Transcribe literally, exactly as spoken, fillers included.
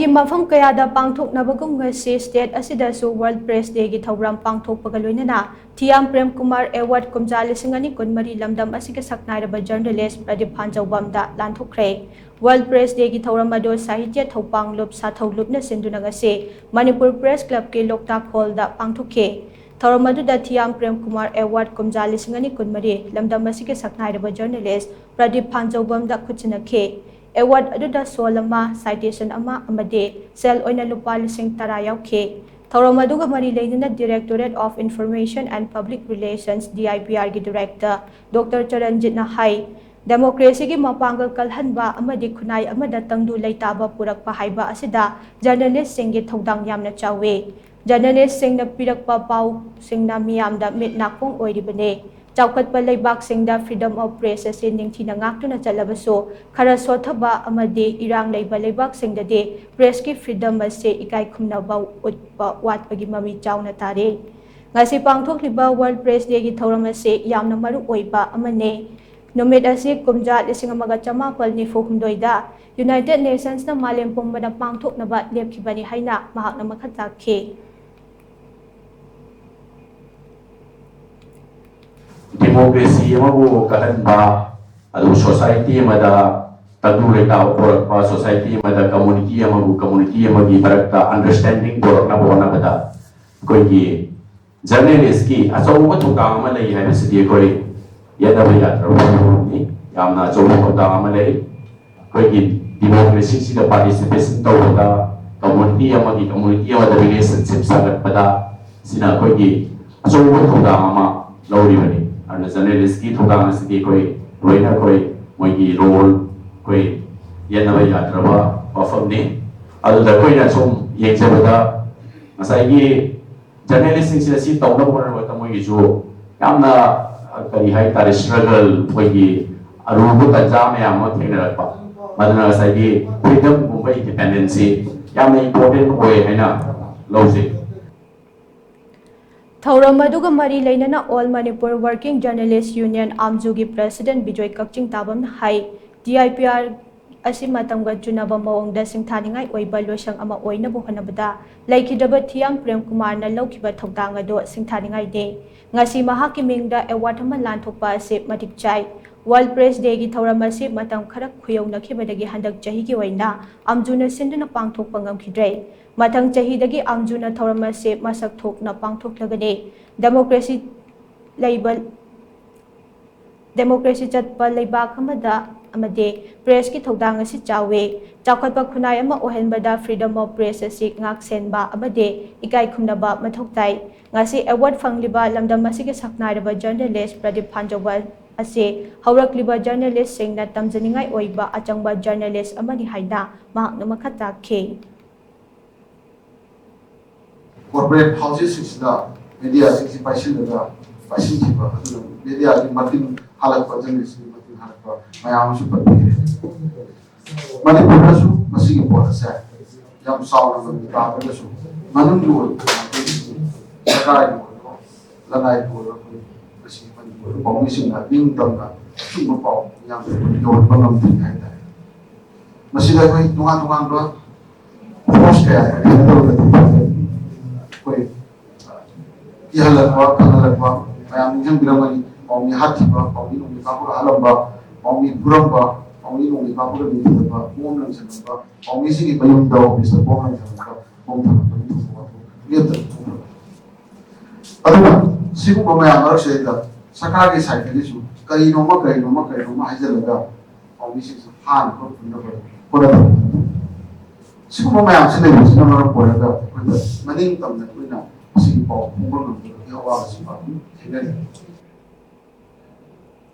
ꯃꯐꯝ ꯀꯌꯥꯗ ꯄꯥꯡꯊꯣꯛꯅꯕꯒꯨꯝ ꯉꯁꯤ state ꯑꯁꯤꯗꯁꯨ World Press Dayꯒꯤ ꯊꯧꯔꯝ ꯄꯥꯡꯊꯣꯛꯄꯒ ꯂꯣꯏꯅꯅ ꯊꯤꯌꯥꯝ ꯄ꯭ꯔꯦꯝ ꯀꯨꯃꯥꯔ Award ꯀꯨꯝꯖꯥ ꯂꯤꯁꯤꯡ ꯑꯅꯤ ꯀꯨꯟꯃꯔꯤ ꯂꯝꯗꯝ ꯑꯁꯤꯒꯤ ꯁꯛꯅꯥꯏꯔꯕ journalist ꯄ꯭ꯔꯗꯤꯞ ꯐꯥꯟꯖꯧꯕꯝꯗ ꯂꯥꯟꯊꯣꯛꯈ꯭ꯔꯦ꯫ World Press Dayꯒꯤ ꯊꯧꯔꯝ ꯑꯗꯨ ꯁꯥꯍꯤꯇ꯭ꯌ ꯊꯧꯄꯥꯡꯂꯨꯞ ꯁꯥꯊꯧ ꯂꯨꯞꯅ ꯁꯤꯟꯗꯨꯅ ꯉꯁꯤ ꯃꯅꯤꯄꯨꯔ Press Clubꯀꯤ ꯂꯣꯛꯇꯥꯛ Hallꯗ ꯄꯥꯡꯊꯣꯛꯈꯤ꯫ ꯊꯧꯔꯝ ꯑꯗꯨꯗ ꯊꯤꯌꯥꯝ ꯄ꯭ꯔꯦꯝ ꯀꯨꯃꯥꯔ Award ꯀꯨꯝꯖꯥ ꯂꯤꯁꯤꯡ ꯑꯅꯤ ꯀꯨꯟꯃꯔꯤ ꯂꯝꯗꯝ ꯑꯁꯤꯒꯤ ꯁꯛꯅꯥꯏꯔꯕ journalist ꯄ꯭ꯔꯗꯤꯞ ꯐꯥꯟꯖꯧꯕꯝꯗ ꯈꯨꯠꯁꯤꯟꯅꯈꯤ꯫ Award ꯑꯗꯨꯗ ꯁꯣꯜ ꯑꯃ, citation ꯑꯃ ꯑꯃꯗꯤ ꯁꯦꯜ ꯑꯣꯏꯅ ꯂꯨꯄꯥ ꯂꯤꯁꯤꯡ ꯇꯔꯥ ꯌꯥꯎꯈꯤ꯫ ꯊꯧꯔꯝ ꯑꯗꯨꯒ ꯃꯔꯤ ꯂꯩꯅꯅ Directorate of Information and Public Relations, DIPRꯒꯤ director Doctor ꯆꯔꯟꯖꯤꯠꯅ ꯍꯥꯏ, democracyꯒꯤ ꯃꯄꯥꯡꯒꯜ ꯀꯜꯍꯟꯕ ꯑꯃꯗꯤ ꯈꯨꯟꯅꯥꯏ ꯑꯃꯗ ꯇꯪꯗꯨ ꯂꯩꯇꯥꯕ ꯄꯨꯔꯛꯄ ꯍꯥꯏꯕ ꯑꯁꯤꯗ journalistꯁꯤꯡꯒꯤ ꯊꯧꯗꯥꯡ ꯌꯥꯝꯅ ꯆꯥꯎꯏ꯫ Journalistꯁꯤꯡꯅ ꯄꯤꯔꯛꯄ ꯄꯥꯎꯁꯤꯡꯅ ꯃꯤꯌꯥꯝꯗ ꯃꯤꯠ ꯅꯥꯀꯣꯡ ꯑꯣꯏꯔꯤꯕꯅꯤ꯫ ꯆꯥꯎꯈꯠꯄ ꯂꯩꯕꯥꯛꯁꯤꯡꯗ freedom of press ꯑꯁꯤ ꯅꯤꯡꯊꯤꯅ ꯉꯥꯛꯇꯨꯅ ꯆꯠꯂꯕꯁꯨ, ꯈꯔ ꯁꯣꯠꯊꯕ ꯑꯃꯗꯤ ꯏꯔꯥꯡ ꯂꯩꯕ ꯂꯩꯕꯥꯛꯁꯤꯡꯗꯗꯤ pressꯀꯤ freedom ꯑꯁꯤ ꯏꯀꯥꯏ ꯈꯨꯝꯅꯕ ꯎꯠꯄ ꯋꯥꯠꯄꯒꯤ ꯃꯃꯤ ꯆꯥꯎꯅ ꯇꯥꯔꯤ꯫ ꯉꯁꯤ ꯄꯥꯡꯊꯣꯛꯂꯤꯕ World Press Dayꯒꯤ ꯊꯧꯔꯝ ꯑꯁꯤ ꯌꯥꯝꯅ ꯃꯔꯨ ꯑꯣꯏꯕ ꯑꯃꯅꯤ꯫ ꯅꯨꯃꯤꯠ ꯑꯁꯤ ꯀꯨꯝꯖꯥ ꯂꯤꯁꯤꯡ ꯑꯃꯒ ꯆꯃꯥꯄꯜ ꯅꯤꯐꯨ ꯍꯨꯝꯗꯣꯏꯗ United Nationsꯅ ꯃꯥꯂꯦꯝ ꯄꯨꯝꯕꯗ ꯄꯥꯡꯊꯣꯛꯅꯕ ꯂꯦꯞꯈꯤꯕꯅꯤ ꯍꯥꯏꯅ ꯃꯍꯥꯛꯅ ꯃꯈꯥ ꯇꯥꯈꯤ꯫ Democracy ꯑꯃꯕꯨ ꯀꯜꯍꯟꯕ, ꯑꯗꯨ society ꯑꯃꯗ ꯇꯪꯗꯨ ꯂꯩꯇꯥꯕ ꯄꯨꯔꯛꯄ, society ꯑꯃꯗ community ꯑꯃꯕꯨ community ꯑꯃꯒꯤ ꯃꯔꯛꯇ understanding ꯄꯨꯔꯛꯅꯕ ꯍꯣꯠꯅꯕꯗ ꯑꯩꯈꯣꯏꯒꯤ journalistꯀꯤ ꯑꯆꯧꯕ ꯊꯧꯗꯥꯡ ꯑꯃ ꯂꯩ ꯍꯥꯏꯕꯁꯤꯗꯤ ꯑꯩꯈꯣꯏ ꯌꯦꯠꯅꯕ ꯌꯥꯗ꯭ꯔꯕ ꯋꯥꯐꯝꯅꯤ꯫ ꯌꯥꯝꯅ ꯑꯆꯧꯕ ꯊꯧꯗꯥꯡ ꯑꯃ ꯂꯩ꯫ ꯑꯩꯈꯣꯏꯒꯤ democracyꯁꯤꯗ participation ꯇꯧꯕꯗ, community ꯑꯃꯒꯤ community ꯑꯃꯗ relationship ꯁꯥꯒꯠꯄꯗ, ꯁꯤꯅ ꯑꯩꯈꯣꯏꯒꯤ ꯑꯆꯧꯕ ꯊꯧꯗꯥꯡ ꯑꯃ ꯂꯧꯔꯤꯕꯅꯤ꯫ ꯑꯗꯨꯅ journalistꯀꯤ ꯊꯧꯗꯥꯡ ꯑꯁꯤꯗꯤ ꯑꯩꯈꯣꯏ ꯂꯣꯏꯅ ꯑꯩꯈꯣꯏ ꯃꯣꯏꯒꯤ role ꯑꯩꯈꯣꯏ ꯌꯦꯠꯅꯕ ꯌꯥꯗ꯭ꯔꯕ ꯋꯥꯐꯝꯅꯤ꯫ ꯑꯗꯨꯗ ꯑꯩꯈꯣꯏꯅ ꯁꯨꯝ ꯌꯦꯡꯖꯕꯗ, ꯉꯁꯥꯏꯒꯤ journalistꯁꯤꯡꯁꯤꯅ ꯁꯤ ꯇꯧꯅꯕ ꯍꯣꯠꯅꯕꯗ ꯃꯣꯏꯒꯤꯁꯨ ꯌꯥꯝꯅ, ꯀꯔꯤ ꯍꯥꯏꯇꯥꯔꯦ, struggle, ꯑꯩꯈꯣꯏꯒꯤ ꯑꯔꯨꯕ ꯇꯟꯖꯥ ꯃꯌꯥꯝ ꯑꯃ ꯊꯦꯡꯅꯔꯛꯄ꯫ ꯃꯗꯨꯅ ꯉꯁꯥꯏꯒꯤ freedomꯒꯨꯝꯕ independenceꯁꯤ ꯌꯥꯝꯅ important ꯑꯣꯏ ꯍꯥꯏꯅ ꯂꯧꯖꯩ꯫ ꯊꯧꯔꯝ ꯑꯗꯨꯒ ꯃꯔꯤ ꯂꯩꯅꯅ All Manipur Working Journalist Union, ꯑꯥꯝꯖꯨꯒꯤ president Bijoy ꯀꯛꯆꯤꯡ ꯇꯥꯕꯝꯅ ꯍꯥꯏ, DIPR ꯑꯁꯤ ꯃꯇꯝꯒ ꯆꯨꯅꯕ ꯃꯑꯣꯡꯗ ꯁꯤꯡꯊꯥꯅꯤꯡꯉꯥꯏ ꯑꯣꯏꯕ ꯂꯣꯏꯁꯪ ꯑꯃ ꯑꯣꯏꯅꯕ ꯍꯣꯠꯅꯕꯗ ꯂꯩꯈꯤꯗ꯭ꯔꯕ ꯊꯤꯌꯥꯝ ꯄ꯭ꯔꯦꯝ ꯀꯨꯃꯥꯔꯅ ꯂꯧꯈꯤꯕ ꯊꯧꯗꯥꯡ ꯑꯗꯨ ꯁꯤꯡꯊꯥꯅꯤꯡꯉꯥꯏꯅꯤ꯫ ꯉꯁꯤ ꯃꯍꯥꯛꯀꯤ ꯃꯤꯡꯗ ꯑꯦꯋꯥꯔꯗ ꯑꯃ ꯂꯥꯟꯊꯣꯛꯄ ꯑꯁꯤ ꯃꯇꯤꯛ ꯆꯥꯏ꯫ ꯋꯥꯔꯜ ꯄ꯭ꯔꯦꯁ ꯗꯦꯒꯤ ꯊꯧꯔꯝ ꯑꯁꯤ ꯃꯇꯝ ꯈꯔ ꯈꯨꯌꯧꯅꯈꯤꯕꯗꯒꯤ ꯍꯟꯗꯛ ꯆꯍꯤꯒꯤ ꯑꯣꯏꯅ ꯑꯝꯖꯨꯅ ꯁꯤꯟꯗꯨꯅ ꯄꯥꯡꯊꯣꯛꯄ ꯉꯝꯈꯤꯗ꯭ꯔꯦ꯫ ꯃꯊꯪ ꯆꯍꯤꯗꯒꯤ ꯑꯝꯖꯨꯅ ꯊꯧꯔꯝ ꯑꯁꯤ ꯃꯁꯛ ꯊꯣꯛꯅ ꯄꯥꯡꯊꯣꯛꯂꯒꯅꯤ꯫ ꯗꯦꯃꯣꯀ꯭ꯔꯦꯁꯤ ꯂꯩꯕ ꯗꯦꯃꯣꯀ꯭ꯔꯦꯁꯤ ꯆꯠꯄ ꯂꯩꯕꯥꯛ ꯑꯃꯗ ꯑꯃꯗꯤ ꯄ꯭ꯔꯦꯁꯀꯤ ꯊꯧꯗꯥꯡ ꯑꯁꯤ ꯆꯥꯎꯏ꯫ ꯆꯥꯎꯈꯠꯄ ꯈꯨꯟꯅꯥꯏ ꯑꯃ ꯑꯣꯏꯍꯟꯕꯗ freedom of press ꯑꯁꯤ ꯉꯥꯛ ꯁꯦꯟꯕ ꯑꯃꯗꯤ ꯏꯀꯥꯏ ꯈꯨꯝꯅꯕ ꯃꯊꯧ ꯇꯥꯏ꯫ ꯉꯁꯤ ꯑꯦꯋꯥꯔꯗ ꯐꯪꯂꯤꯕ ꯂꯝꯗꯝ ꯑꯁꯤꯒꯤ ꯁꯛꯅꯥꯏꯔꯕ ꯖꯔꯅꯦꯂꯤꯁ ꯄ꯭ꯔꯗꯤꯞ ꯐꯥꯟꯖꯧꯕ ꯑꯁꯤ ꯍꯧꯔꯛꯂꯤꯕ ꯖꯔꯅꯦꯂꯤꯁꯁꯤꯡꯅ ꯇꯝꯖꯅꯤꯡꯉꯥꯏ ꯑꯣꯏꯕ ꯑꯆꯪꯕ ꯖꯔꯅꯦꯂꯤꯁ ꯑꯃꯅꯤ ꯍꯥꯏꯅ ꯃꯍꯥꯛꯅ ꯃꯈꯥ ꯇꯥꯈꯤ꯫ ꯀꯣꯔꯄꯣꯔꯦꯠ ꯍꯥꯎꯁꯦꯁꯁꯤꯡꯁꯤꯗ ꯃꯦꯗꯤꯌꯥꯁꯤꯡꯁꯤ ꯄꯥꯏꯁꯤꯜꯂꯒ ꯄꯥꯏꯁꯤꯟꯈꯤꯕ, ꯑꯗꯨꯅ ꯃꯦꯗꯤꯌꯥꯒꯤ ꯃꯇꯤꯟ ꯍꯥꯜꯂꯛꯄ, ꯖꯔꯅꯦꯂꯤꯁꯀꯤ ꯃꯇꯤꯟ ꯍꯥꯜꯂꯛꯄ ꯃꯌꯥꯝ ꯑꯃꯁꯨ ꯄꯟꯕꯤꯈ꯭ꯔꯦ꯫ ꯃꯅꯤꯄꯨꯔꯗꯁꯨ ꯃꯁꯤꯒꯤ ꯄꯣꯠ ꯑꯁꯦ ꯌꯥꯝ ꯆꯥꯎꯅ ꯃꯃꯤ ꯇꯥꯗ꯭ꯔꯒꯁꯨ, ꯃꯅꯨꯡꯒꯤ ꯑꯣꯏꯕ ꯃꯥꯏꯀꯩꯗꯒꯤ ꯁꯔꯀꯥꯔꯒꯤ ꯑꯣꯏꯔꯣ, ꯂꯅꯥꯏꯒꯤ ꯑꯣꯏꯔꯣ, ꯑꯩꯈꯣꯏ ꯃꯁꯤ ꯃꯅꯤꯄꯨꯔꯒꯤ ꯄꯥꯎꯃꯤꯁꯤꯡꯅ ꯅꯤꯡꯇꯝꯅ ꯑꯆꯨꯝꯕ ꯄꯥꯎ ꯃꯤꯌꯥꯝꯗ ꯌꯧꯍꯟꯕ ꯉꯝꯗ꯭ꯔꯤ ꯍꯥꯏꯇꯥꯔꯦ꯫ ꯃꯁꯤꯗ ꯑꯩꯈꯣꯏ ꯇꯣꯉꯥꯟ ꯇꯣꯉꯥꯟꯕ ꯐꯣꯔꯁ ꯀꯌꯥ ꯀꯩꯅꯣ ꯇꯧꯔꯒꯗꯤ ꯑꯩꯈꯣꯏ ꯀꯤꯍꯜꯂꯛꯄ, ꯈꯪꯍꯜꯂꯛꯄ ꯃꯌꯥꯝ ꯅꯤꯡꯁꯤꯡꯕꯤꯔꯝꯒꯅꯤ꯫ ꯄꯥꯎꯃꯤ ꯍꯥꯠꯈꯤꯕ, ꯄꯥꯎꯃꯤ ꯅꯣꯡꯃꯩ ꯀꯥꯞꯄꯒ ꯍꯥꯠꯂꯝꯕ, ꯄꯥꯎꯃꯤ ꯐꯨꯔꯝꯕ, ꯄꯥꯎꯃꯤ ꯅꯣꯡꯃꯩ ꯀꯥꯞꯄꯒ ꯅꯤꯡꯊꯤꯔꯝꯕ, ꯕꯣꯝ ꯂꯪꯁꯤꯜꯂꯝꯕ, ꯄꯥꯎꯃꯤꯁꯤꯡꯒꯤ ꯃꯌꯨꯝꯗ, ꯑꯣꯐꯤꯁꯇ ꯕꯣꯝ ꯂꯪꯁꯤꯜꯂꯝꯕ, ꯕꯣꯝ ꯊꯝꯂꯝꯕꯒꯤ ꯊꯧꯗꯣꯛ ꯋꯥꯊꯣꯛ ꯂꯦꯞꯇꯅ ꯊꯣꯛꯈ꯭ꯔꯕꯅꯤ꯫ ꯑꯗꯨꯅ ꯁꯤꯒꯨꯝꯕ ꯃꯌꯥꯝ ꯃꯔꯛꯁꯤꯗꯩꯗ ꯁꯔꯀꯥꯔꯒꯤ ꯁꯥꯏꯠꯇꯒꯤꯁꯨ ꯀꯔꯤꯅꯣꯃ ꯀꯔꯤꯅꯣꯃ ꯀꯔꯤꯅꯣꯃ ꯍꯥꯏꯖꯤꯜꯂꯒ ꯄꯥꯎꯃꯤꯁꯤꯡꯁꯦ ꯐꯥꯅꯕ ꯄꯨꯅꯕ ꯍꯣꯠꯅꯕ꯫ ꯁꯤꯒꯨꯝꯕ ꯃꯌꯥꯝꯁꯤ ꯂꯩꯕꯁꯤꯅ ꯃꯔꯝ ꯑꯣꯏꯔꯒ ꯑꯩꯈꯣꯏꯗ ꯃꯅꯤꯡ ꯇꯝꯅ ꯑꯩꯈꯣꯏꯅ ꯃꯁꯤꯒꯤ ꯄꯥꯎ ꯐꯣꯡꯕ ꯉꯝꯗꯕꯒꯤ ꯑꯋꯥꯕꯁꯤ ꯄꯥꯛ ꯊꯦꯡꯅꯔꯤ꯫